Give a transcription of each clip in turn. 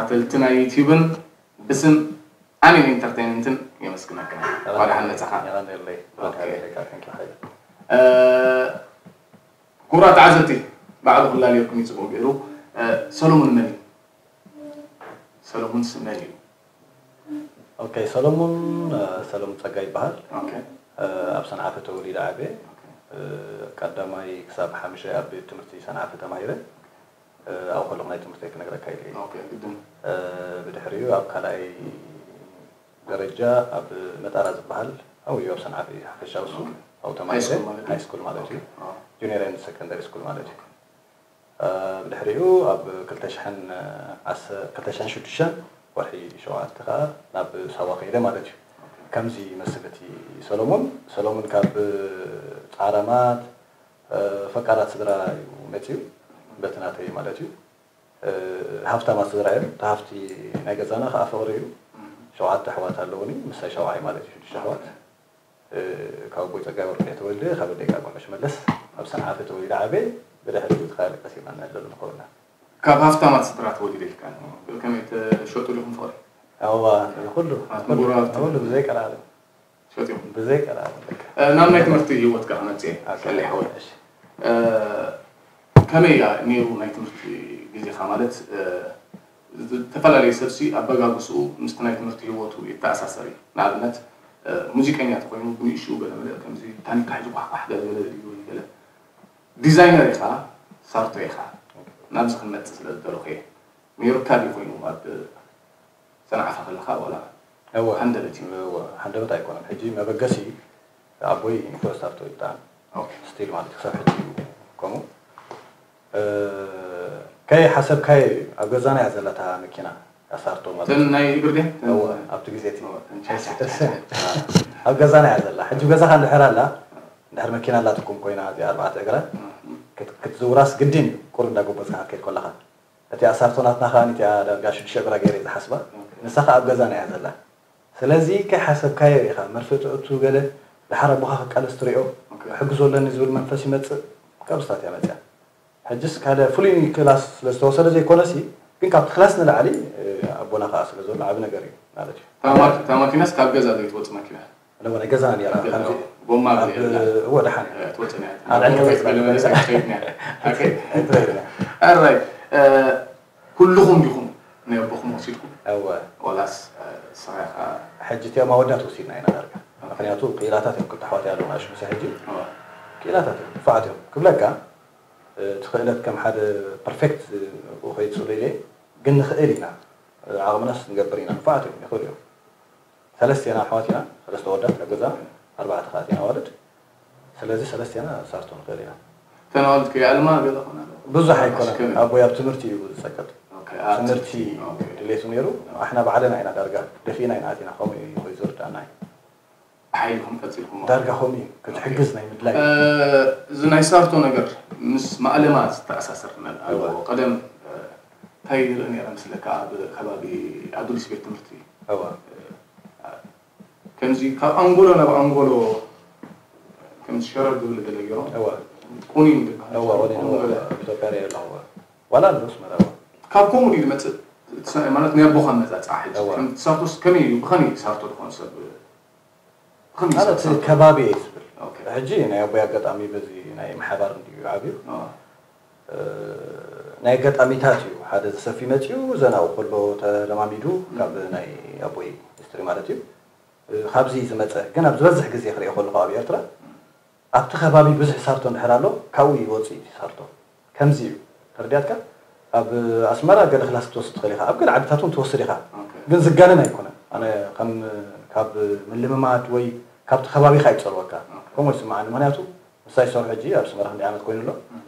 ተልትና ዩቲዩብን ብስም ኣሜን ኢንተርቴይንመንትን የመስግነካ። እንኳን ደሓን መጻኻ። የቐንየለይ። ኦኬ። የቐንየለይ። Thank you ሓይለ። እ፣ ክቡራት ተዓዘብቲ፣ ባዕሉ ክላለየኩም እዩ ጽቡቕ ገይሩ። እ፣ ሰሎሙን መን እዩ? ሰሎሙን ስ መን እዩ? ኦኬ፣ ሰሎሙን፣ እ፣ ሰሎሙን ጸጋ ይበሃል። ኦኬ። እ፣ ኣብ ሰንዓፈ ተወሊደ ዓብየ። እ፣ ቀዳማይ ክሳብ ሓምሻይ ኣብ ቤት ትምህርቲ ሰንዓፈ ተማሂረ። እ፣ ኣብኡ ከለኹ ናይ ትምህርተይ ክነግረካ ኢለ እየ። ኦኬ፣ ግድን። እ፣ ብድሕሪኡ ኣብ ካልኣይ ደረጃ ኣብ መጣራ ዝበሃል ኣብኡ እዩ፣ ኣብ ሰንዓፈ እዩ ሓፈሻዊ እሱ። ኣብኡ ተማሂረ። ሃይስኩል ማለት እዩ። ሃይስኩል ማለት እዩ። ኦኬ። Junior and secondary school ማለት እዩ። እ፣ ብድሕሪኡ ኣብ ክልተ ሽሕን ዓሰርተ፣ ክልተ ሽሕን ሽዱሽተን ወርሒ ሸውዓተ ከኣ ናብ ሳዋ ከይደ ማለት እዩ። ከምዚ ይመስል እቲ ሰሎሙን። ሰሎሙን ካብ ጻዕራማት፣ እ፣ ፈቃራት ስድራ እዩ መጺኡ፣ በቲ ናተይ ማለት እዩ። እ፣ ሃፍታማት ስድራ እዮም። እቲ ሃፍቲ ናይ ገዛና ከኣ ፍቕሪ እዩ። ሸውዓተ ኣሕዋት ኣለዉኒ፣ ምሳይ ሻውዓይ ማለት እዩ፣ ሽዱሽተ ኣሕዋት። እ፣ ካብ ኣቦይ ጸጋይ ወርቁ እየ ተወልደ፣ ካብ ኣደይ ቃልቆ ሽመለስ። ኣብ ሰንዓፈ ተወሊደ ዓብየ፣ ብድሕሪኡ እቲ ካልእ ቀሲና ንዕለሉ ንኸውን ኢና። ካብ ሃፍታማት ስድራ ተወሊደ ኢልካ፣ ከመይ ተሸጡ ዲኹም ፍቕሪ? እዋ፣ ንኹሉ፣ ኣትምጉራ ኣብቲ ንኹሉ ብዘይ ቀልዓለም። ሸጢኹም? ብዘይ ቀልዓለም በቃ። እ፣ ናብ ናይ ትምህርቲ ህይወትካ ክመጽእ እየ፣ ኦኬ። ቀሊ ሓወይ። እሺ። እ፣ ከመይ እያ ነይሩ ናይ ትምህርቲ ግዜኻ? ማለት፣ እ፣ ዝተፈላለየ ሰብሲ ኣበጋግስኡ ምስቲ ናይ ትምህርቲ ህይወቱ ይተኣሳሰር እዩ። ንኣብነት፣ እ፣ ሙዚቀኛ ተኾይኑ ብንእሽኡ ገለ መለ ከምዚ ታኒካ ሒዙ ኳሕኳሕ ገለ ገለ ኢሉ ወይ ገለ። ዲዛይነር ኢኻ፣ ሳርቶ ኢኻ። ናብዚ ክንመጽእ ስለ ዝደለኹ እየ። ነይሩካ ድዩ ኮይኑ ኣብ ሰንዓፈ ከለኻ ዋላ እወ። ሃንደበት እዩ? እወ፣ ሃንደበት ኣይኮነን። ሕጂ መበገሲ ኣቦይ ኢንኮስታፍቶ ይብጣን ኦኬ። ስቲል ማለት ክሳብ ሕጂ እዩ ከምኡ። እ፣ ከይ ሓሰብካዮ እዩ። ኣብ ገዛና እያ ዘላ እታ መኪና፣ እታ ሳርቶ ማለት እተን ናይ እግሪ ድየን? እወ፣ ኣብቲ ግዜ እቲ እወ፣ እተን ቻ፣ ቻ፣ ቻ፣ ቻ። ኣብ ገዛና እያ ዘላ። ሕጂ ገዛኻ እንድሕር ኣላ፣ እንድሕር መኪና ኣላትኩም ኮይና እዚኣ ኣርባዕተ እግራ፣ ክት-፣ ክትዝውራስ ግድን እዩ፣ ቁር እንዳጎበዝካ ክትከይድ ከለኻ። እቲኣ ሳርቶ ናትና ከኣ እቲኣ ዳርጋ ሽዱሽተ እግራ ገይረ እየ ዝሓስባ። ንሳ ከኣ ኣብ ገዛና እያ ዘላ። ስለዚ ከይሓሰብካዮ ኢኻ፣ መርፍእ ትእቱ ገለ፣ ደሓር ኣቦኻ ክቃለስ ትሪኦ፣ ኦኬ። ክሕግዞ ኣለኒ ዝብል መንፈስ ይመጽእ፣ ካብስታት እያ መጽያ። ሕጅስ ካልእ ፍሉይ ክላስ ስለ ዝተወሰደ ዘይኮነሲ፣ ግን ካብቲ ክላስ ንላዕሊ፣ እ፣ ኣቦና ከኣ ስለ ዘሎ ዓቢ ነገር እዩ ማለት እዩ። እታ ማ-፣ እታ ማኪናስ ካብ ገዛ ዘይትወጽእ ማኪና? ኣለዎ፣ ናይ ገዛና ነይራ፣ ከምዚ ጎማ ኣብ፣ ዘይብላ። እዎ፣ ደሓን። እ፣ ትወጽእ ነያ። ኣብ ዕንከት ቤት ገለ መለሰ ኣይትኸይድን እያ። ኣይትኸይድን እያ። ኣራይ፣ እ፣ ኩልኹም ዲኹም ናይ ኣቦኹም ወሲድኩም? እወ። ዋላስ፣ እ፣ ንስኻ ኢኻ? ሕጂ እቲኦም ኣወዳት ወሲድና ኢና ዳርጋ። ምኽንያቱ ክኢላታት እዮም፣ ክልተ ኣሕዋት ኣለዉ ንኣሽቱ ምሳይ ሕጂ። እወ። ክኢላታት እዮም፣ ንፉዓት እዮም። ክብለካ፣ እ፣ እቲ ክእለት ከም ሓደ ፐርፌክት፣ እ፣ ከይትስእሎ ኢለ፣ ግን ንኽእል ኢና። እ፣ ዓቕምናስ ንገብር ኢና። ንፉዓት እዮም፣ ይኽእሉ እዮም። ሰለስቴና ኣሕዋት ኢና፣ ሰለስተ ኣወዳት ኣብ ገዛ፣ ኣርባዕተ ከኣ እቲና ኣዋልድ። ስለዚ ሰለስቴና ሳርቶ ንኽእል ኢና። እተን ኣዋልድ ከይኣልማ ገለ ኾና ኣለዋ? ብዙሕ ኣይኮነን። ከመይ? ኣቦይ ኣብ ትምህርቲ እዩ ዝጸቅጥ። ኦኬ፣ ኣብ ትምህርቲ ትምህርቲ፣ ኦኬ። ድሌቱ ነይሩ። ኣሕና ባዕልና ኢና ዳርጋ ደፊእና ኢና ኣቲና፣ ከምኡ እዩ ኮይኑ ዝርድኣና እዩ። ብሓይልኹም ቀጺልኩሞ? ዳርጋ ከምኡ እዩ። ክትሕግዝ ናይ ምድላይ። እ፣ እዚ ናይ ሳርቶ ነገር ምስ ማእለማ ዝተኣሳሰር ነገር ኣለዎ። እወ። ቀደም፣ እ፣ እንታይ ይርኢ ነይረ መስለካ? ኣብ ከባቢ ኣዱሊስ ቤት ትምህርቲ። እወ። እ፣ ከምዚ ካብ ኣንጎሎ ናብ ኣንጎሎ ከምዚ ሸረር ዝብል ገለ ገይሮም። እወ። ቁኒን ዝበሃል እወ፣ ቁኒን፣ ከምኡ እወ፣ ገለ። ኣብ ኢትዮጵያ ርኤ ኣለኹ፣ እወ። ዋላ ኣሎ ኣስመራ፣ እወ። ካብ ከምኡ ድዩ ዝመጽእ? እቲ ሰ-፣ ማለት ናይ ኣቦኻ ኣመጻጽኣ ሕጂ። እወ። ከም ሳርቶስ ከመይ እዩ? ብኸመይ እዩ ሳርቶ ዝኾነ ሰብ? ብኸመይ እዩ ማለት ሳርቶ? ከባቢ እየ ዝብል። ኦኬ። ሕጂ ናይ ኣቦይ ኣጋጣሚ በዚ ናይ ምሓባር እንድዩ ዓብዩ። እወ። እ፣ ናይ ኣጋጣሚታት እዩ። ሓደ ዝሰፊ መጺኡ ዘናኡ ከሎ ተለማሚዱ፣ ካብ ናይ ኣቦይ ሂስትሪ ማለት እዩ። እ፣ ካብዚ እዩ ዝመጸ። ግን ኣብ ዝበዝሕ ግዜ ክሪኦ ከለኹ ኣብ ኤርትራ፣ ኣብቲ ከባቢ ብዙሕ ሳርቶ እንድሕር ኣሎ፣ ካብኡ ይወጽእ እቲ ሳርቶ። ከምዚ እዩ። ተረዲኣትካ? ኣብ ኣስመራ ገለ ክላስ ክትወስድ ትኽእል ኢኻ። ኣብ ገለ ዓድታት እውን ትወስድ ኢኻ። ኦኬ። ግን ዝጋነን ኣይኮነን። ኣነ ከም ካብ ምልምማድ ወይ ካብቲ ከባቢኻ ይጸልወካ። ኦኬ። ከምኡ ይስምዓኒ። ምኽንያቱ ምሳይ ዝሰርሑ ሕጂ ኣብ ኣስመራ ክንደይ ዓመት ኮይኑ ኣሎ። እም።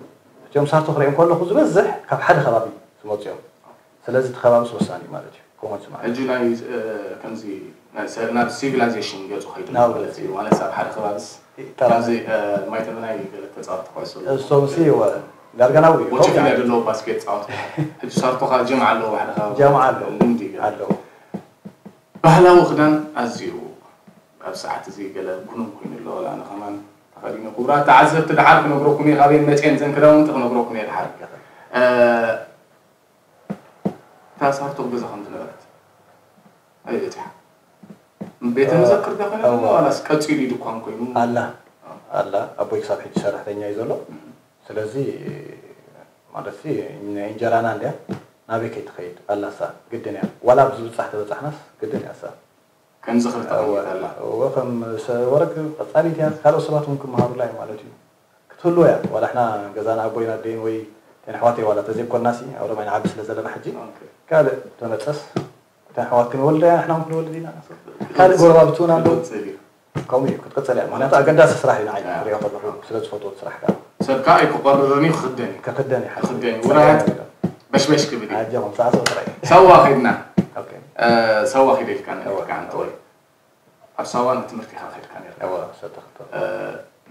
እቲኦም ሳርቶ ክሪኦም ከለኹ ዝበዝሕ ካብ ሓደ ከባቢ ዝመጹ እዮም። ስለዚ እቲ ከባቢስ ወሳኒ እዩ ማለት እዩ። ከምኡ ይስምዓኒ። ሕጂ ናይ፣ እ፣ ከምዚ ናይ ሰ-፣ ናብ ሲቪላይዜሽን ገጹ ከይዱ ኣሎ ናብኡ ማለት እዩ። ማለት ኣብ ሓደ ከባቢስ ይጠራ-፣ ከምዚ፣ እ፣ ማይ ተመናይ ገለ ተጻወትቲ ኩዕሶ ኣለዉ። እሶምሲ እወ፣ ዳርጋ ናብኡ እዩ። ቦቸኪና ከምኡ እዩ። ዘለዎ ባስኬት ጻወቱ። ሕጂ ሳርቶኻ ጀምዓ ኣለዎ፣ ሓደ ከባቢ ጀምዓ ኣለዎ። ልምዲ ገለ። ኣለዎ። ባህላዊ ክዳን ኣዝዩ ኣብ ሰዓት እዚ ገለ ጉኑን ኮይኑ ኣሎ፣ ወላ ኣነ ከማን ተኸዲነ። ክቡራት ተዓዘብቲ፣ ደሓር ክነግረኩም እየ፣ ካበይ መጽየን ዘን ክዳውንቲ ክነግረኩም እየ ደሓር። እ፣ እታ ሳርቶ ገዛ ከም ዝነበረት ኣየበጺሓ? ቤተ መዘክር ዶ ኾነ? ኣዋ። ዋላስ ቀጺሉ እዩ ድኳን ኮይኑ? ኣላ። ኣላ። ኣቦይ ክሳብ ሕጂ ሰራሕተኛ እዩ ዘሎ። ስለዚ ማለት ሲ ናይ እንጀራና እንድያ፣ ናበይ ከይትኸይድ? ኣላሳ ግድን እያ። ዋላ ኣብዚ ብጻሕ ተበጻሕናስ ግድን እያ እሳ። ከምዚ ክልተ ክልተ ኣላ። እወ፣ ከም ሰ-፣ ወረግ ቀጻሊት እያ። ካልኦት ሰባት እውን ክመሃሩላ እዮም ማለት እዩ። ክትህልዎ እያ። ዋላ ሕና ገዛና ኣቦይን ኣደይን ወይ እተን ኣሕዋተይ ዋላ ተዘይኮንናሲ፣ ኣብ ሮማይ ንዓቢ ስለ ዘለና ሕጂ፣ ኦኬ። ካልእ ተመጸስ፣ እተን ኣሕዋት ክንወልዳ እያ፣ ንሕና እውን ክንወልድ ኢና። ካልእ ጎረባብቲ እውን ኣለዉ። ክትቅጽል እዩ። ከምኡ እዩ፣ ክትቅጽል እያ። ምኽንያቱ ኣገዳሲ ስራሕ እዩ ንዓይ፣ ኣያ። ክሪኦ ከለኹ፣ ስለ ዝፈትዎ ስራሕ ከዓ። ሰብ ከዓ እዩ ክቆርርን እዩ፣ ክኽደን እዩ። ክኽደን እዩ፣ ሓቂ። ክኽደን እዩ። ውራያት በሽበሽ ክብል እዩ። ኣጆኹም፣ ሳዕስዑ ጥራይ። ሳዋ ኸይድና። ኦኬ። እ፣ ሳዋ ኸይደ ኢልካ እወ፣ ነይርካ፣ ኣንተ እወ። ወይ። ኣብ ሳዋ ንትምህርቲ ኢኻ ኸይድካ ነይርካ። እወ፣ ሰተኽቶ። እ፣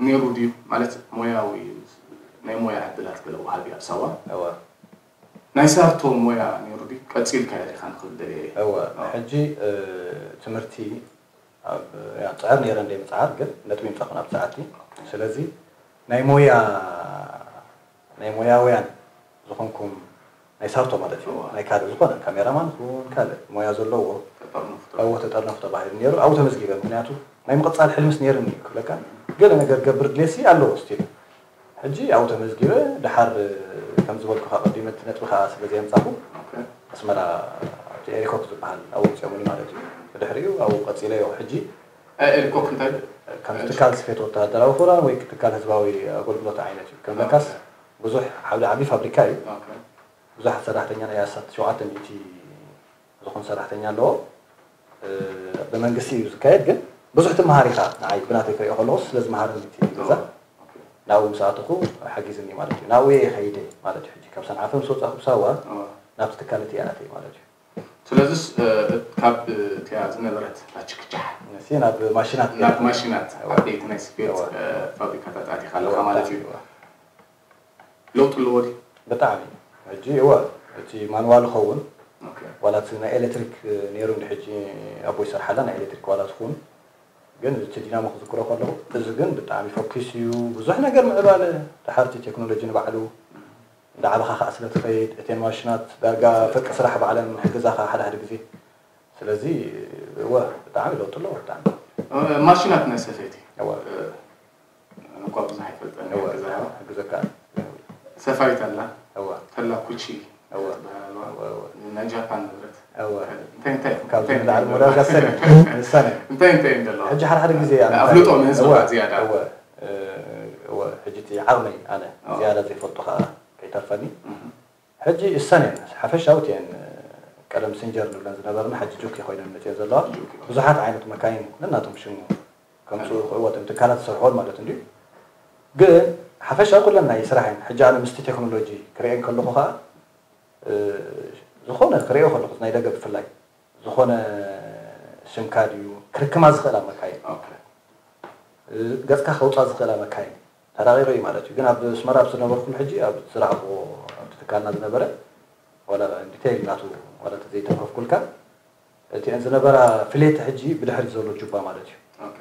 ነይሩ ድዩ? ማለት ሞያዊ፣ ናይ ሞያ ዕድላት ገለ ወሃቢ ኣብ ሳዋ? እወ። ናይ ሳርቶ ሞያ ነይሩ ድዩ? ቀጺልካዮ ዲኻ ንኽብል ደልየ እየ። እወ፣ እወ። ሕጂ፣ እ፣ ትምህርቲ ኣብ፣ ያ፣ ጽዕር ነይረ እንደ ምጽዓር፣ ግን ነጥቢ ይምጻኹን ኣብ ሰዓቲ። ኦኬ። ስለዚ ናይ ሞያ፣ ናይ ሞያውያን ዝኾንኩም ናይ ሳርቶ ማለት እዩ። እወ። ናይ ካልእ ዝኾነ ካሜራማን ይኹን ካልእ ሞያ ዘለዎ ተጠርነፉ ተባሂሉ። እወ፣ ተጠርነፉ ተባሂሉ ነይሩ። ኣብኡ ተመዝጊበ፣ ምኽንያቱ ናይ ምቕጻል ሕልምስ ነይሩኒ ክብለካ፣ ገለ ነገር ገብር ድሌሲ ኣለዎ ስቲል። ሕጂ ኣብኡ ተመዝጊበ፣ ደሓር ከም ዝበልኩኻ ቀዲመ እቲ ነጥቢ ከዓ ስለ ዘየምጻኹ፣ ኦኬ። ኣስመራ ኣብቲ ኤሪኮክ ዝበሃል ኣብኡ ኣውፅኦምኒ ማለት እዩ። ብድሕሪኡ ኣብኡ ቀፂለዮ። ሕጂ እ፣ ኤሪኮክ እንታይ? ከምዚ ትካል ስፌት ወተሃደራዊ ክዳን ወይ ትካል ህዝባዊ ኣገልግሎት ዓይነት እዩ። ከም ለካስ ኦኬ። ብዙሕ ዓብዲ ዓብዲ ፋብሪካ እዩ። ኦኬ። ብዙሓት ሰራሕተኛ ናይ ኣስታት ሸውዓተ ሚእቲ ዝኾኑ ሰራሕተኛ ኣለዎ። እ፣ ብመንግስቲ እዩ ዝካየድ፣ ግን ብዙሕ ትመሃር ኢኻ። ንዓይ ብናተይ ክሪኦ ከለኹ ስለ ዝመሃረኒ እቲ ገዛ፣ ኦኬ። ናብኡ ምስ ኣተኹ ሓጊዝኒ ማለት እዩ። ናብኡ እየ ከይደ ማለት እዩ። ሕጂ ካብ ሰንዓፈ ምስ ወጻእኩ ብሳዋ፣ ኦ። ናብቲ ትካል እቲ እየ ኣትየ ማለት እዩ። ስለዚስ፣ እ፣ ካብ እቲኣ ዝነበረት እታ ችክቻሕ ንሲ ናብ ማሽናት ናብ ከይደ። ማሽናት፣ እወ። ዓበይቲ ናይ ስፌት፣ እወ። እ፣ ፋብሪካታት ኣቲኻ ኣለኻ እወ፣ ማለት እዩ። እወ። ለውጢ ኣለዎ ድዩ? ብጣዕሚ። ሕጂ እወ፣ እቲ ማንዋል ይኸውን፣ ኦኬ። ዋላ እቲ ናይ ኤሌክትሪክ ነይሩ እንዲ ሕጂ ኣቦ ይሰርሓላ ናይ ኤሌክትሪክ ዋላ ትኹን፣ ግን እቲ ዲናሞ ክዝክሮ ከለኹ፣ እዚ ግን ብጣዕሚ ፈኲስ እዩ፣ ብዙሕ ነገር ምዕባለ፣ ድሓር እቲ ቴክኖሎጂ ንባዕሉ እንዳዓበኻ ከኣ ስለ ትኸይድ፣ እተን ማሽናት ዳርጋ ፍርቂ ስራሕ ባዕለን ይሕግዛኻ ሓደ ሓደ ግዜ። ስለዚ እወ፣ ብጣዕሚ ለውጢ ኣለዎ፣ ብጣዕሚ። እ፣ ማሽናት ናይ ሰፈይቲ። እወ። እ፣ እኳ ብዙሕ ኣይፈልጠን እወ፣ እየ፣ ክዛረባ። ክሕግዘካ። ሰፋሪት ኣላ፣ እወ። ተላ ኩቺ እወ። ትበሃል ኣለዋ። እወ፣ እወ። ናይ ጃፓን ንብረት። እወ። እንታይ፣ እንታይ፣ ካብዚ እንታይ፣ ንላዕሊ እንታይ፣ ሞዳል ጋሰን፣ ንሳን። እንታይ፣ እንታይ እንደለዋ? ሕጂ ሓደ ሓደ ግዜ ኣፍልጦ ንህዝቢ እወ፣ ዝያዳ። እወ፣ እ፣ እወ፣ ሕጂ እቲ ዓቕመይ ኣነ እወ። ዝያዳ ዘይፈልጦ ከኣ ከይተርፈኒ። እህ። ሕጂ እሰን እየን፣ ሓፈሻውት እየን፣ ቀደም ሲንጀር ንብለን ዝነበርና፣ ሕጂ ጁኪ ኮይነን መፅየን ዘለዋ። ጁኪ። ብዙሓት ዓይነት መካይን ነናቶም ሽሙ ከምፅኡ ኦኬ። ይኽእልዎ፣ እቶም ትካላት ዝሰርሕዎን ማለት እንድዩ። ግን ሓፈሻዊ ኩለን ናይ ስራሕ እየን። ሕጂ ኣነ ምስቲ ቴክኖሎጂ ክርእየን ከለኹ ከዓ፣ እ፣ ዝኾነ ክርእዮ ከለኹ፣ ናይ ደገ ብፍላይ፣ ዝኾነ ሽምካ ድዩ ክርክማ ዝኽእላ መካይን። ኦኬ። ገጽካ ከውጻ ዝኽእላ መካይን ተራቒቑ እዩ ማለት እዩ። ግን ኣብ ኣስመራ ኣብ ዝነበርኩሉ ሕጂ ኣብ ዝረኣኽዎ ኣብቲ ትካልና ዝነበረ ዋላ ዲቴይል ናቱ ዋላ እንተ ዘይተንከፍኩልካ እቲአን ዝነበራ ፍሌት ሕጂ ብድሕሪት ዘሎ ጁባ ማለት እዩ። ኦኬ።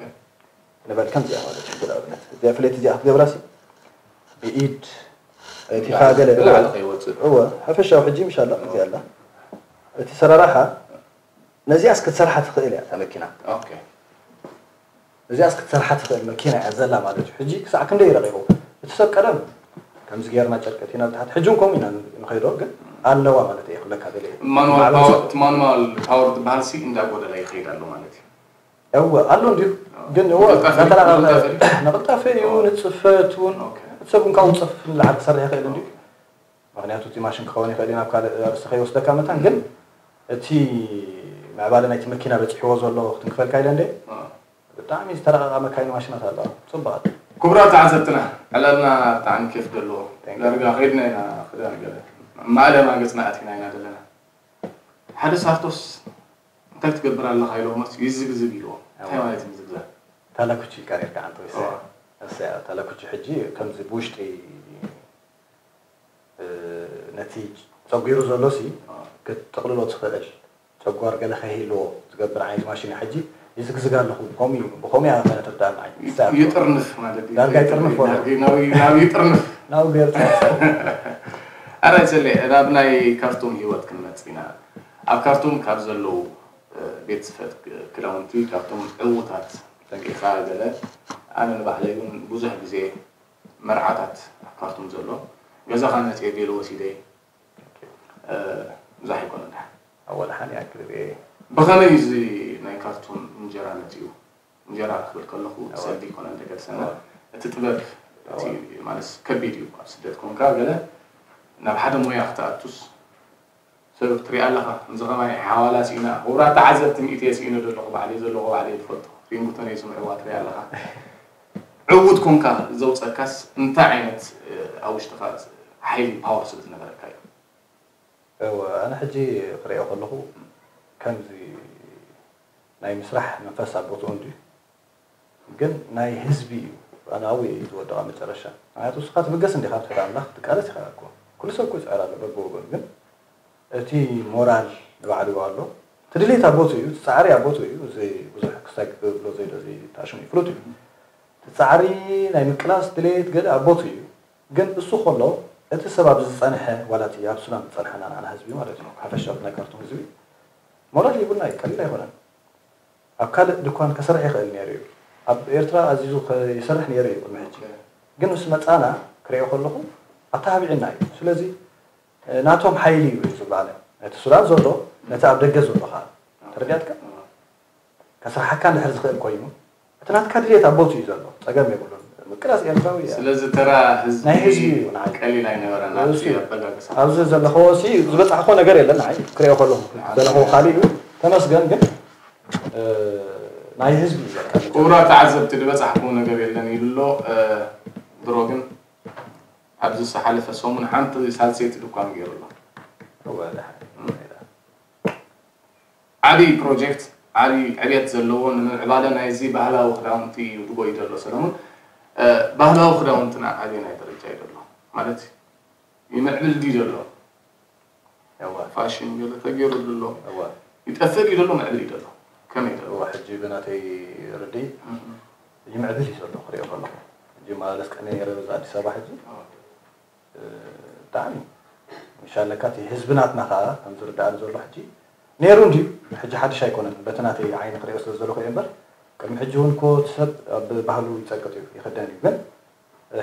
ንበል ከምዚኣ ማለት እዩ። ንኣብነት እዚኣ ፍሌት እዚኣ ክትገብራሲ ብኢድ ቲፋ ገለ ብላዕሊ ከይወጽእ። እወ፣ ሓፈሻዊ ሕጂ ምሻላ እዚኣ ኣላ። እቲ ሰራራሓ ነዚኣስ ክትሰርሓ ትኽእል እያ እታ መኪና። ኦኬ። እዚኣስ ክትሰርሓ ትኽእል መኪና እያ ዘላ ማለት እዩ። ሕጂ ክሳዕ ክንደይ ረቒቑ? እቲ ሰብ ቀደም ከምዚ ጌርና ጨርቂ እቲና ብታሕቲ፣ ሕጂ እውን ከምኡ ኢና ንኸይዶ፣ ግን ኣለዋ ማለት እየ ክብለካ ደልየ። ማኑዋል ማዕበል ፓወር፣ ሰብ እቲ ማኑዋል ፓወር ዝበሃል ሲ እንዳጎደለ ይኸይድ ኣሎ ማለት እዩ። እወ፣ ኣሎ እንድዩ። ግን እወ፣ ንቕልጣፈ፣ እናተራቐቐ ንቕልጣፈ ድዩ? ንቕልጣፈ እዩ፣ ኦ። ንጽፈት እውን። ኦኬ። እቲ ሰብ እውን ካብኡ ጽፍ ንላዕሊ ክሰርሕ ይኽእል እንድዩ። ምኽንያቱ እቲ ማሽን ክኸውን ይኽእል እዩ ናብ ካልእ ኣርእስቲ ከይወስደካ መታን፣ ግን እቲ ምዕባለ ናይቲ መኪና በጺሕዎ ዘሎ ክትንክፈልካ ኢለ እንደ አ። ብጣዕሚ ዝተረቐቓ መካይን ማሽናት ኣለዋ። ጽቡቓት። ክቡራት ተዓዘብትና፣ ዕላልና ብጣዕሚ ኬፍ ዘለዎ። Thank you። ዳርጋ ከይድና ኢና ክዳን ገለ። ማእለማ ገጽና ኣቲና ኢና ዘለና። ሓደ ሳርቶስ እንታይ ትገብር ኣለኻ ኢሎሞስ ይዝግዝግ ኢልዎ። እንታይ ኣዋ። ማለት እዩ ምዝግዛግ? ታላኩቺ ኢልካ ነርካ ዓንተ ወይ እዋ። እሰያ። እሰያ፣ ታላኩቺ ሕጂ ከምዚ ብውሽጢ እ፣ ነቲ ጸጒሩ ዘሎ ሲ ኣዎ። ክትጥቕልሎ ትኽእል፣ ጨጓር ገለ ከይህልዎ ዝገብር ዓይነት ማሽን እዩ። ሕጂ ይዝግዝግ ኣለኹ፣ ከምኡ እዩ፣ ብኸምኡ እያ ኸነ ትርዳእና። ይ-፣ ይጥርንፍ ማለት እዩ። ዳርጋ ይጥርንፍ ወላ። ናብ፣ ናብ ይጥርንፍ። ናብ ገርጻ። ኣረ፣ ሰሌ፣ ናብ ናይ ካርቱም ህይወት ክንመጽእ ኢና። ኣብ ካርቱም ካብ ዘለዉ ቤት ፅፈት ክዳውንቲ ካብቶም ዕዉታት ተንቂኻ ገለ ኣነ ንባዕለይ እውን ብዙሕ ግዜ መርዓታት ኣብ ካርቱም ዘሎ ገዛኻ ነፅየ ገለ ወሲደ ብዙሕ ኣይኮነ ድሓ ኣወል ሓን ያክል ብኸመይ እዚ ናይ ካርቱም እንጀራ መፅኡ እንጀራ ክብል ከለኹ ሰልዲ ይኮነ እንተገድሰና እቲ ጥበብ እቲ ማለት ከቢድ እዩ ኣብ ስደት ኮንካ ገለ ናብ ሓደ ሞያ ክትኣቱስ ሰብ ትሪኣ ኣለኻ ከምዚ ከማይ ሓዋላ ስኢና ውራ ተዓዘብቲ ሚእቲ ስኢነ ዘለኹ ባዕለይ ዘለኹ ባዕለይ ዝፈልጦ ሪንጉተን የስምዕዋ ትሪኣ ኣለኻ ዕዉት ኮንካ ዘውፀካስ እንታይ ዓይነት ኣብ ውሽጥኻ ሓይሊ ፓወር ስለ ዝነበረካ እዩ እወ ኣነ ሕጂ ክሪኦ ከለኹ ከምዚ ናይ ምስራሕ መንፈስ ኣብ ቦትኡ እንድዩ ግን ናይ ህዝቢ እዩ ኣነ ኣብኡ እዩ ዝወድቕ ኣብ መጨረሻ ምክንያቱ ንስኻ ትብገስ እንዲኻ ብትሕቲ ኣምላኽ ክትቃለስ ኢኻ እኮ ኩሉ ሰብ እኮ ይፅዕር ኣሎ በብወገኑ ግን እቲ ሞራል ንባዕሉ ኣሎ እቲ ድሌት ኣብ ቦትኡ እዩ እቲ ፃዕሪ ኣብ ቦትኡ እዩ እዚ ብዙሕ ክሳይ ክብሎ ዘይዶ እዚ ተኣሽሙ እዩ ፍሉጥ እዩ እቲ ፃዕሪ ናይ ምቅላስ ድሌት ገለ ኣብ ቦትኡ እዩ ግን እሱ ከሎ እቲ ሰብ ኣብዚ ዝፀንሐ ዋላ እቲ ኣብ ሱዳን ዝፀንሐና ንዓና ህዝቢ ማለት እዩ ሓፈሻ ናይ ካርቱም ህዝቢ ሞራል ሂቡና እዩ ቀሊል ኣይኮነን ኣብ ካልእ ድኳን ከሰርሕ ይኽእል ነይሩ እዩ ኣብ ኤርትራ ኣዚዙ ይሰርሕ ነይሩ እዩ ቅድሚ ሕጂ ግን ምስ መፃና ክሪኦ ከለኹ ኣተሃቢዕና እዩ ስለዚ ናቶም ሓይሊ እዩ እዩ ዝበለ እቲ ሱዳን ዘሎ ነቲ ኣብ ደገ ዘሎ ከዓ ተረዲኣትካ ከስርሓካ እንድሕር ዝኽእል ኮይኑ እቲ ናትካ ድሌት ኣብ ቦቱ እዩ ዘሎ ፀገም የብሉን ምቅላስ ኤርትራዊ እያ ስለዚ ተራ ህዝቢ ናይ ህዝቢ እዩ ንዓይ ቀሊል ኣይነበረን ኣብቲ እሱ እዩ። ኣበጋግሳ ኣብዚ ዘለኸዎ ሲ ዝበፃሕኮ ነገር የለን ንዓይ ክሪኦ ከለኹ ዘለኸዎ ካሊእ እዩ ተመስገን ግን እ፣ ናይ ህዝቢ እዩ በቃ ክቡራት ተዓዘብቲ ዝበፃሕኩዎ ነገር የለን ኢሉ ኣሎ እ፣ ድሮ ግን ኣብዚ ዝሓለፈ ሰሙን ሓንቲ ሳልሰይቲ ድኳን ገይሩ ኣሎ እወ፣ ደሓን። ዓብዪ ፕሮጀክት ዓብዪ ዕብየት ዘለዎ ንምዕባለ ናይዚ ባህላዊ ክዳውንቲ እዩ ድጎይ ዘሎ ሰለሙን ባህላዊ ክዳውንትና ኣበየናይ ደረጃ እዩ ዘሎ ማለት ይምዕብል ድዩ ዘሎ ፋሽን ገለ ተገይሩ ኣሎ ይጠፍእ ድዩ ዘሎ ምዕብል እዩ ዘሎ ከመይ ዘሎ ሕጂ ብናተይ ርድኢት ይምዕብል እዩ ዘሎ ክሪኦ ከለኹ ሕጂ ማለስ ቀኒ ነይረ በዛ ኣዲስ ኣበባ ሕጂ ብጣዕሚ ምሻለካ እቲ ህዝቢ ናትና ከዓ ከም ዝርዳእኒ ዘሎ ሕጂ ነይሩ እንድዩ ሕጂ ሓድሽ ኣይኮነን በቲ ናተይ ዓይኒ ክሪኦ ስለ ዘለኹ እየ እምበር ቅድሚ ሕጂ እውን እኮ እቲ ሰብ ኣብ ባህሉ ይፀቅጥ እዩ ይኽደን እዩ ግን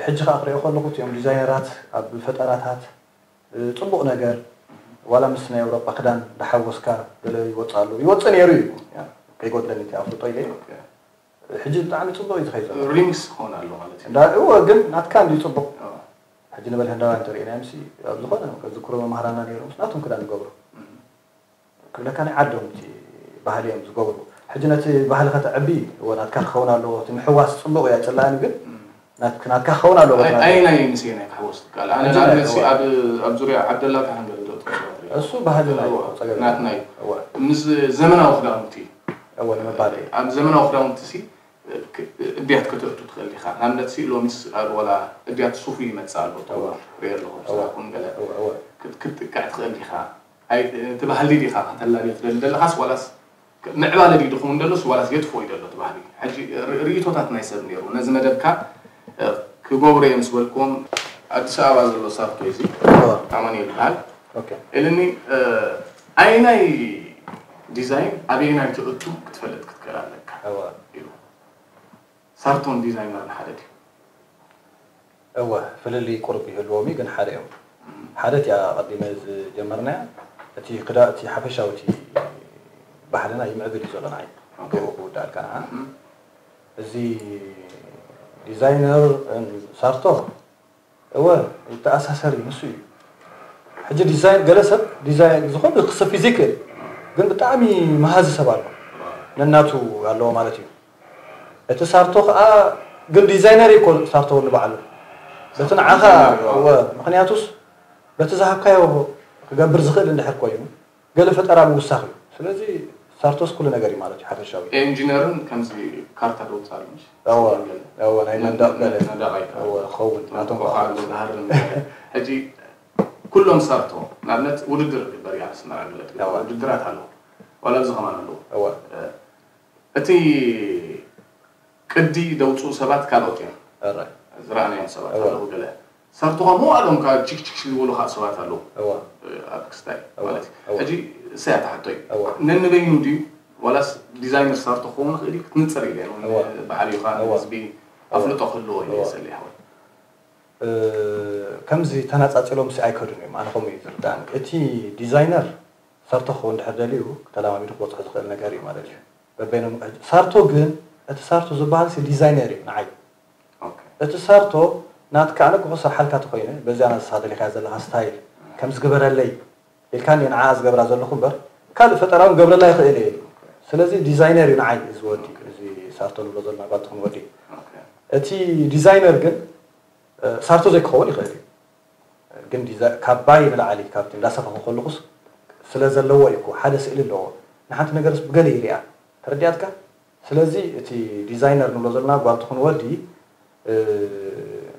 ሕጂ ከዓ ክሪኦ ከለኹ እቲኦም ዲዛይነራት ኣብ ፈጠራታት ፅቡቕ ነገር ዋላ ምስ ናይ ኣውሮጳ ክዳን ዳሓወስካ ገለ ይወፅእ ኣለዉ ይወፅእ ነይሩ እዩ ከይጎድለኒ እቲ ኣፍልጦ ኢለ ሕጂ ብጣዕሚ ፅቡቅ እዩ ዝኸይድ ዘሎ ሪሚክስ ክኾን ኣሎ ማለት እዩ እንዳ እወ ግን ናትካ እንድዩ ፅቡቅ ሕጂ ንበል ህንዳውያን እንተሪእናዮም ሲ ኣብ ዝኾነ ከዝክሮ መማህራና ነይሮም ናቶም ክዳን ይገብሩ ክብለካ ናይ ዓዶም እቲ ባህሊ እዮም ዝገብሩ ሕጂ ነቲ ባህሊ ከተዕቢ እወ ናትካ ክኸውን ኣለዎ እቲ ምሕዋስ ፅቡቅ እዩ ኣይፅላእን ግን ናትክ ናትካ ክኸውን ኣለዎ ኣይ- ኣየናይ ምስየናይ ክሕወስ ትከኣል ኣነ ሕጂ ናይ- ንኣብነት ሲ እወ። ኣብ ኣብ ዙርያ ዓብደላ ካህን ገለ ዘእትዎ ሰባት ርኢ እሱ ባህሊ ናይ እወ፣ ፀገም ናትና እዩ። እወ። ምስ ዘመናዊ ክዳውንቲ እወ ንምባል እዩ ኣብ ዘመናዊ ክዳውንቲ ሲ ክ- እድያት ከተእቱ ትኽእል ኢኻ ንኣብነት ሲ ሎሚስ ኣብ ወላ እድያት ሱፉ ይመፅእ ኣሎ እወ። ሪኦ ኣለኹ እወ። ስራኹም ገለ እወ እወ ክትጥቅዕ ትኽእል ኢኻ ኣይ እቲ ባህሊ ዲኻ ከተላልዮ ትደሊ ዘለኻስ ዋላስ ምዕባለ ድዩ ድኸውን ደሎስ ዋላስ የጥፍኦ እዩ ደሎ እቲ ባህሊ ሕጂ ርእቶታት ናይ ሰብ ነይሩ ነዚ መደብካ ክገብሩ እየ ምስ በልክዎም ኣዲስ ኣበባ ዘሎ ሳርቶ እዚ ኣማኑኤል ይበሃል ኢልኒ ኣይናይ ዲዛይን ኣበየናይ ትእቱ ክትፈልጥ ክትክእል ኣለካ ኢሉ ሳርቶን ዲዛይነርን ሓደ ድዩ እወ ፍልልይ ቁሩብ ይህልዎም እዩ ግን ሓደ እዮም ሓደ እቲኣ ቀዲመ ዝጀመርናያ እቲ ክዳ እቲ ሓፈሻዊ እቲ ባህልና ይምዕብል እዩ ዘሎ ንዓይ ብኡ ክውዳእልካ ንዓ እዚ ዲዛይነር ሳርቶ እወ ይተኣሳሰር እዩ ንሱ እዩ ሕጂ ዲዛይን ገለ ሰብ ዲዛይን ዝኾነ ክሰፊ ዘይክእል ግን ብጣዕሚ መሃዚ ሰብ ኣሎ ነናቱ ኣለዎ ማለት እዩ እቲ ሳርቶ ከዓ ግን ዲዛይነር እኮ ሳርቶ ንባዕሉ በቲ ንዓኻ እወ ምክንያቱስ በቲ ዝሃብካዮ ክገብር ዝኽእል እንድሕር ኮይኑ ገለ ፈጠራ ምውሳኽ እዩ ስለዚ ሳርቶስ ኩሉ ነገር እዩ ማለት እዩ ሓፈሻዊ ኢንጂነርን ከምዚ ካርታ ተውፅኣሉ ምሽ እወ እወ ናይ መንደቕ ገለ ነዳቕ ኣይከ እወ ክኸውን ናቶም ኮኻ ኣሎ ዝሃርን ሕጂ ኩሎም ሳርቶ ንኣብነት ውድድር ግበር እዩ ኣስመራ ግለት እወ። ውድድራት ኣለዉ ዋላ እዚ ከማን ኣለዉ እወ እቲ ቅዲ ደውፅኡ ሰባት ካልኦት እዮም ኣራይ ዝረኣናዮም ሰባት እወ። ኣለዉ ገለ ሰርትኻ መዋእሎም ካብ ችክችክ ዝበሉ ከዓ ሰባት ኣለዉ እወ ኣብ ክስታይ እወ። ማለት እዩ እወ። ሕጂ እሰያ ትሓቶ እዩ። ነንበይኑ ድዩ ዋላስ ዲዛይነር ሳርቶ ክኸውን ይኽእል እዩ ክትንፅር ኢለ በዓል ዮሃን ህዝቢ ኣፍልጦ ክህልዎ ኢለ ሰሊሕ። ከምዚ ተናፃፂሎም ሲ ኣይከዱን እዮም። ኣነ ከምኡ እዩ ዝርዳእኒ። እቲ ዲዛይነር ሳርቶ ክኸውን ድሕር ደልዩ ተለማሚዱ ክበፅሖ ዝኽእል ነገር እዩ ማለት እዩ። በበይኖም ሳርቶ ግን እቲ ሳርቶ ዝበሃል ሲ ዲዛይነር እዩ ንዓይ። እቲ ሳርቶ ናትካ ኣነ ክሰርሓልካ ተኮይነ በዚኣ ናስኻ ደሊኻ ዘለኻ ስታይል ከም ዝግበረለይ ኢልካኒ ንዓኣ ዝገብራ ዘለኹ እምበር ካልእ ፈጠራውን ገብረላ ይኽእል እየ። ስለዚ ዲዛይነር እዩ ንዓይ እዚ ወዲ፣ እዚ ሳርቶ ንብሎ ዘለና ጓል ትኹን ወዲ። እቲ ዲዛይነር ግን ሳርቶ ዘይክኸውን ይኽእል እዩ። ግን ካባይ ንላዕሊ ካብቲ እንዳሰፈኹ ከለኹስ ስለ ዘለዎ እዩ እኮ ሓደ ስእሊ ኣለዎ። ንሓንቲ ነገርስ ብገለ ይሪኣ ተረዲኣትካ። ስለዚ እቲ ዲዛይነር ንብሎ ዘለና ጓል ትኹን ወዲ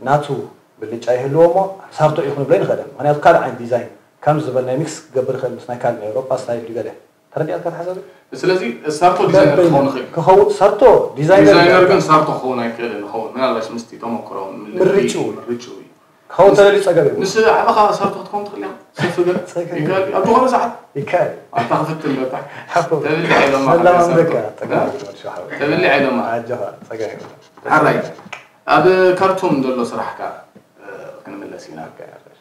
ናቱ ብልጫ ይህልዎ እሞ ሳርቶ እዩ ክንብሎ ይንኽእል። ምክንያቱ ካልእ ዓይነት ዲዛይን ከም ዝበል ናይ ሚክስ ክገብር ይኽእል ምስ ናይ ካልእ ናይ ኤውሮጳ ስታይል ድዩ ገለ ተረዲኣትካ ተሓሳቢ። ስለዚ ሳርቶ ዲዛይነር ክኸውን ይኽእል። ክኸውን ሳርቶ ዲዛይነር ዲዛይነር ግን ሳርቶ ክኸውን ኣይክእልን ይኸውን ምናልባሽ ምስቲ ተመክሮ ምርጭው ምርጭው እዩ። ክኸውን ተደልዩ ጸገም የብሉን። ምስ ዓበኻ ሳርቶ ክትከውን ትኽእል ኢኻ። ሰፊ ገለ ጸገም ይከኣል እዩ። ኣብ ዝኾነ ሰዓት ይከኣል እዩ። ኣንታ ክፍትን በታ ሓፎ ተብልዕ ኢሎማ መላማመደካ ሓበሳ ጸገም የብሉን። ወዲ ሸሓዊ ተብልዕ ኢሎማ። ኣጆኻ ጸገም የብሉን። ሓራይ ኣብ ካርቱም ዘሎ ስራሕካ እ፣ ክንምለስ ኢና። ኦኬ፣ ሓራይ።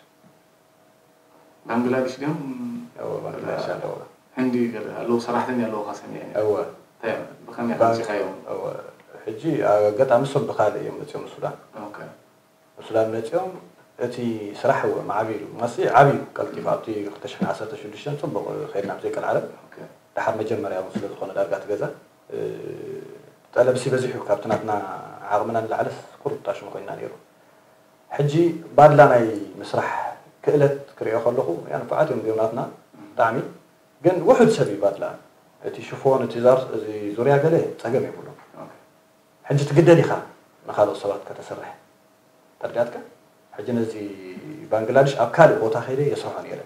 ባንግላዴሽ ድዮም? እዎ፣ ባንግላዴሽ ኣለዎ። ህንዲ ገለ ኣለዉ፣ ሰራሕተኛ ኣለዉኻ ሰሚዐ እየ። እዎ። እንታይ እዮም? ብኸመይ ባን- ከምፂኻዮም? እዎ። ሕጂ ኣጋጣሚ እሶም ብኻልእ እዮም መፂኦም ሱዳን። ኦኬ። ሱዳን መፂኦም እቲ ስራሕ እወ ማዕቢሉ መሲ ዓብዩ ቀልጢፉ ኣብቲ ክልተ ሽሕን ዓሰርተ ሽዱሽተን ፅቡቕ ከይድና ብዘይቀልዓለም ኦኬ። ደሓር መጀመርያ እውን ስለ ዝኾነ ዳርጋ እቲ ገዛ እ፣ ጠለብሲ በዚሑ ካብቲ ናትና ዓቕምና ንላዕለስ ቁሩብ ጣሽሙ ኮይንና ነይሩ። ሕጂ ባድላ ናይ ምስራሕ ክእለት ክሪኦ ከለኹ ያ ንፉዓት እዮም እዚኦም ናትና ብጣዕሚ ግን ውሑድ ሰብ እዩ ባድላ እቲ ሽፎን እቲ ዛር እዚ ዙርያ ገለ ፀገም የብሉን። ሕጂ ትግደድ ኢኻ ንኻልኦት ሰባት ከተስርሕ ተረዲኣትካ። ሕጂ ነዚ ባንግላድሽ ኣብ ካልእ ቦታ ከይደ የስርሖ ነይረ።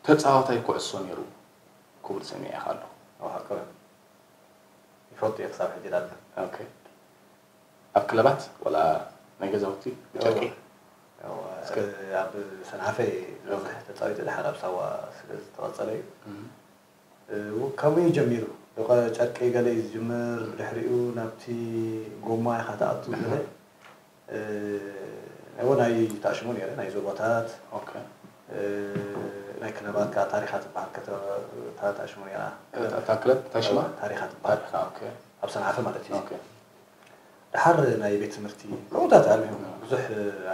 ተፃዋታይ ኩዕሶ ነይሩ ክብል ሰሚዐ ኢኻ ኣለኹ። ይፈቱ እየ ክሳብ ሕጂ ዳርጋ። ኦኬ። ኣብ ክለባት ወላ ናይ ገዛውቲ ብጨርቂ ኣብ ሰንዓፈ ዝበዝሕ ተፃዊተ ድሓር ኣብ ሳዋ ስለ ዝተቐፀለ እዩ። ከምኡ እዩ ጀሚሩ። ጨርቂ ገለ እዩ ዝጅምር፣ ብድሕሪኡ ናብቲ ጎማ ኢኻ ትኣቱ ገለ እዎ ናይ ተኣሽሙ ነይረ ናይ ዞባታት ናይ ክለባት ከዓ ታሪኻ ትበሃል ከተማ ታሽሙ ነይራ። እታ ክለብ እንታይ ሽማ? ታሪኻ ትበሃል ታሪኻ ኦኬ። ኣብ ሰንዓፈ ማለት እዩ። ኦኬ። ድሓር ናይ ቤት ትምህርቲ ከምኡታት ኣልሚሆም ብዙሕ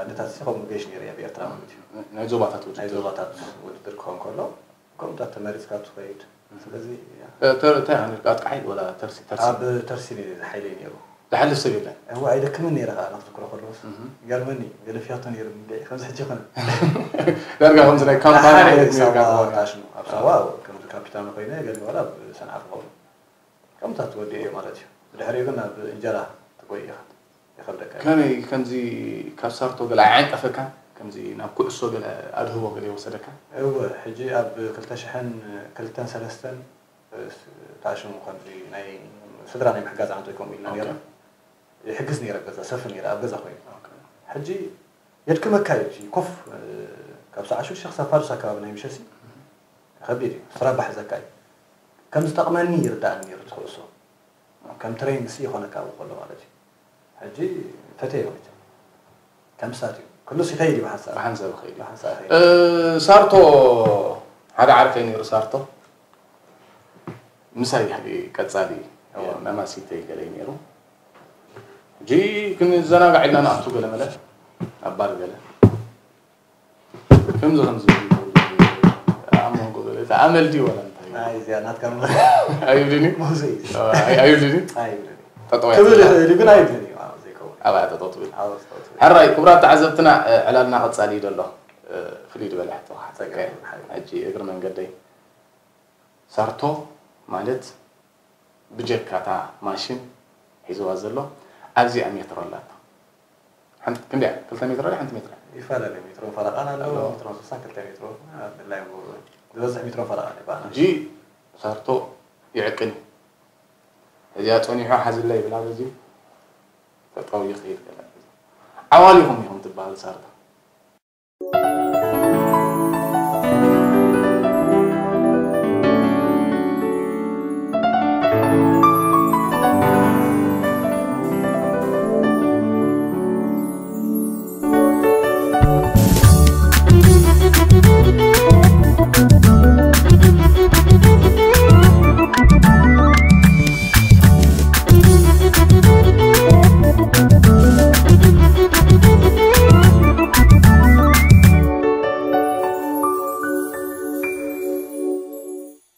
ዓድታት ሲ ከምኡ ገይሽ ነይረ እየ ብኤርትራ ማለት እዩ። ናይ ዞባታት ውድድር ናይ ዞባታት ውድድር ክኸውን ከሎ ከምኡታት ተመሪፅካ ትኸይድ። ስለዚ ተ- ተ- እንታይ ይኾን ነርካ? ኣጥቃዓይ ወላ ተርሲ ተርሲ ኣብ ተርሲ ነይረ ሓይለይ ነይሩ። ዝሓልፍ ሰብ የለን። እዋ ኣይደክምን ነይረ ከዓ ናክዝክሮ ከለዎስ ይገርመኒ። ገለፍያቶ ነይሩ እንድዒ ከምዚ ሕጂ ይኮነ ዳርጋ ከምዚ ናይ ካምፓኒ ዓይነት ነርካ ሳዋ ትኾን። ታሽሙ ኣብ ሳዋ ከምዚ ካፒታን ኮይነ ገሊ ዋላ ብሰንዓፈ ከሎ ከምታት ወዲኦ ማለት እዩ። ብድሕሪኡ ግን ናብ እንጀራ ትጎይ ኢኻ ይኸብደካ። ከመይ ከምዚ ካብ ሳርቶ ገለ ኣይዓንቀፈካን? ከምዚ ናብ ኩዕሶ ገለ ኣድህቦ ገለ ይወሰደካ? እወ ሕጂ ኣብ ክልተ ሽሕን ክልተን ሰለስተን ታሽሙ ከምዚ ናይ ስድራ ናይ ምሕጋዝ ዓንቶ ይከምኡ ኢልና ነይርና። ይሕግዝ ነይረ ኣብ ገዛ ሰፊ ነይረ ኣብ ገዛ ኮይኑ ሕጂ የድክመካ እዩ እቲ ኮፍ ካብ ሰዓ ሽዱሽተ ክሳብ ፋዱስ ኣከባቢ ናይ ምሸት ከቢድ እዩ ስራባ ሕዘካ እዩ ከም ዝጠቕመኒ ይርዳእኒ ነይሩ እቲ ኩዕሶ ከም ትሬንግ ሲ ይኾነካ ኣብኡ ከሎ ማለት እዩ ሕጂ ፈተዮ መቸም ከም ስታት እዩ ክሉስ ይኸይድ እዩ ብሓንሳብ ብሓንሳብ ይኸይድ እዩ። ብሓንሳብ ይኸይድ እ፣ ሳርቶ ሓደ ዓርከይ ነይሩ ሳርቶ ምሳይ ድሕሪ ቀፃሊ መማሲተይ ገለ እዩ ነይሩ ሕጂ ክንዘናጋዕ ኢልና ንኣቱ ገለ መለ ኣብ ባር ገለ ከምዚ ከምዚ ኣብ መንጎ ገለ እቲ ኣመል ድዩ ወላ እንታይ እዩ? ናይ እዚኣ ናትካ ኣይብልን እዩ ሙዚ ኣይብልን እዩ ኣይብልን ጠጠው ክብል ያትብላ ይኽእል እዩ ግን ኣይብልን እዩ ኣብ ዘይከውን ኣብኣ ጠጠው ትብል ኣብ ስፖርት ሕራይ ክቡራት ተዓዘብትና ዕላልና ቀፃሊ እዩ ዘሎ ፍልይ ዝበለ ሕቶ ክሓተካ ሕጂ እግሪ መንገደይ ሳርቶ ማለት ብጀካታ ማሽን ሒዝዋ ዘሎ ኣብዚኣ ሜትሮ ኣላቶ ሓንቲ ክንደያ ክልተ ሜትሮ ድያ ሓንቲ ሜትሮ ይፈላለዩ ሜትሮን ፈረቃን ኣለዎ ሜትሮን ስሳን ክልተ ሜትሮ ድላይ ዝበዝሕ ሜትሮን ፈረቃን ይበሃል ሕጂ ሳርቶ ይዕቅን እዩ እዚኣ ፀኒሖ ሓዝላ ይብላ በዚ ተጣው ይኽእል ገለ ዓዋሊኹም ኢኹም ትበሃል ሳርቶ